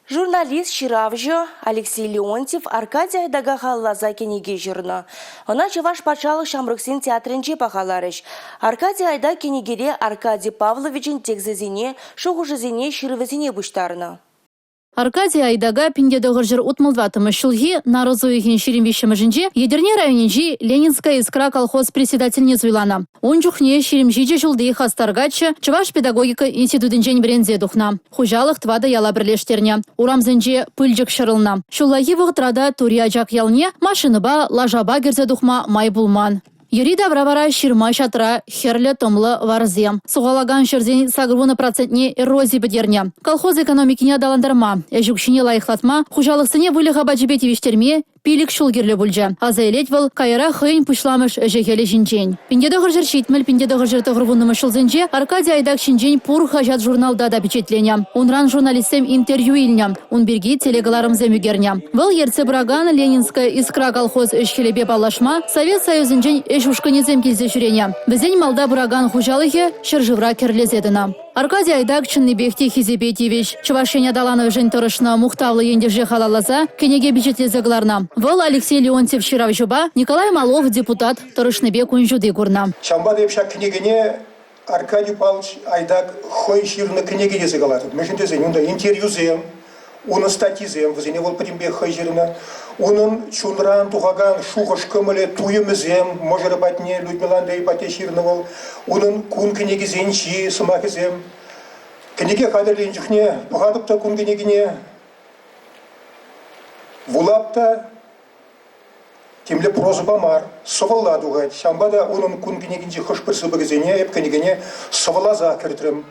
Журналист, ҫыравҫӑ Алексей Леонтьев Аркадий Айдака халалласа кӗнеке ҫырнӑ. Ӑна Чӑваш патшалӑх ҫамрӑксен театрӗнче пахаларӗҫ. Аркадий Айдак кӗнекере Аркадий Павловичӑн тексчӗсене, шухӑшӗсене, ҫырӑвӗсене пуҫтарнӑ. Аркадий Айдака 1964-мӗш ҫулхи нарӑс уйӑхӗн 23-мӗшӗнче Етӗрне районӗнчи «Ленинская искра» колхоз председательне суйланӑ. Ун чухне 27 ҫулти хастар каччӑ Чӑваш педагогика институтӗнчен вӗренсе тухнӑ. Хуҫалӑх тӑватӑ яла пӗрлештернӗ. Урамсенче пылчӑк ҫӑрӑлнӑ. Ҫуллахи вӑхӑтра та Тури Ачак ялне машинӑпа, лашапа кӗрсе тухма май пулман. Йӗри-тавра вара ҫырма-ҫатра, хӗрлӗ тӑмлӑ варсем. Сухалакан ҫӗрсен 80 процентне эрози пӗтернӗ. Колхоз экономикине аталантарма, ӗҫ укҫине лайӑхлатма, хуҫалӑхсене выльӑх апачӗпе тивӗҫтерме Пилӗк ҫул кирлӗ пулчӗ, аса илет вӑл каярах хӑйӗн пуҫламӑш ӗҫӗ-хӗлӗ ҫинчен. 1970-1990 ҫулсенче Аркадий Айдак ҫинчен пур хаҫат-журналта та пичетленӗ. Унран журналистсем интервью илнӗ, ун пирки телекӑларӑмсем ӳкернӗ. Вӑл ертсе пыракан «Ленинская искра» колхоз ӗҫ-хӗлӗпе паллашма Совет Союзӗнчен ӗҫ ушкӑнӗсем килсе ҫӳренӗ. Вӗсен малта пыракан хуҫалӑхӗ ҫӗршывра кӗрлесе тӑнӑ. Аркадий Айдак чӑннипех те хисепе тивӗҫ. Чӑваш Ен аталанӑвӗшӗн тӑрӑшнӑ мухтавлӑ ентеше халалласа кӗнеке пичетлесе кӑларнӑ. Вӑл Алексей Леонтьев ҫыравҫӑпа Николай Малов депутат тӑрӑшнипе кун ҫути курнӑ. Ҫавӑнпа та эп ҫак кӗнекене Аркадий Павлович Айдак хӑй ҫырнӑ кӗнеке тесе калатӑп. Мӗншӗн тесен унта интервьюсем, унӑн статйисем, вӗсене вӑл пӗтӗмпех хӑй ҫырнӑ. Унӑн чунран тухакан шухӑш-кӑмӑлӗ, туйӑмӗсем мӑшӑрӗ патне, Людмила Андреева патне ҫырнӑ вӑл. Унӑн кун кӗнекисенчи сӑмахӗсем. Кӗнеке хатӗрленӗ чухне пӑхатӑп та кун кӗнекине, вулап та, темле прозӑпа мар, сӑвӑлла тухать. Ҫавӑнпа та унӑн кун кӗнекинчи хӑш-пӗр сыпӑкӗсене эп кӗнекене сӑвӑласа кӗртрӗм.